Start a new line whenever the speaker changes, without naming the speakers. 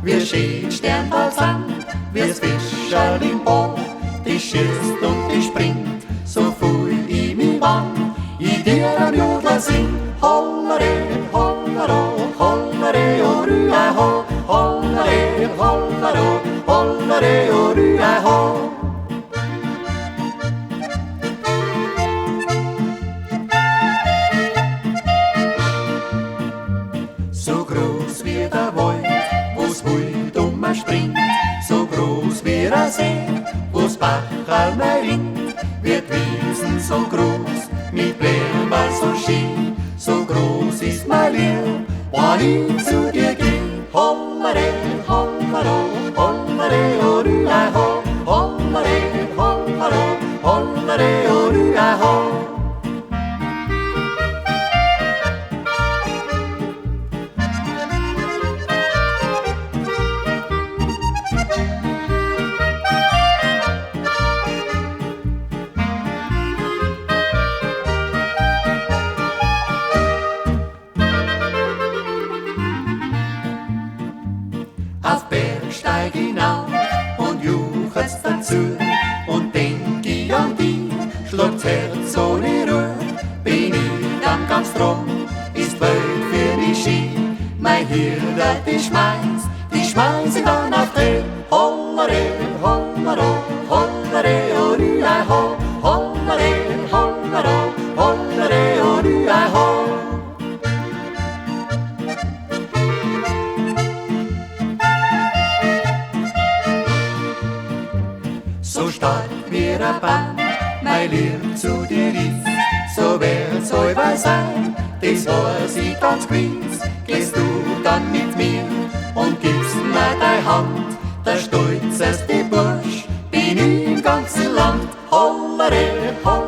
Wie schön Sterntal sind, wie's Fischerl im Bach, die schießt und die springt, so fühl ich mich wann ich dir am Jodler sing. Hollere, hollero, hollere, o rüa ho, hollere, hollero, hollere, o rüa ho. So groß wie der Wald, wo's wild umspringt, so groß wie der See, wo's Bachal mei rinnt, wird Wiesen so groß, mit Blumen so schön, so groß ist mein Lieb, wann ich zu dir geh. Hollere, hollero, hollere, o rüa ho, hollere, hollero, hollere, o rüa ho. Auf Berg steig ich hinauf und juchzt dazu und denk ich an die, schlagt's Herz ohne Ruhe. Bin ich dann ganz drum, ist Welt für mich schön. Mein Hirder, die schmeiß ich dann auf die. Hollere, hollero, hollere, o rüa ho, hollere, hollero, hollere, o rüa ho. So stark wie ein Baum, mein Lieb zu dir ist, so wird's allweil sein, das weiß ich ganz gewiss. Gehst du dann mit mir und gibst mir deine Hand, der stolzeste Bursch bin ich im ganzen Land. Hollere, hollere.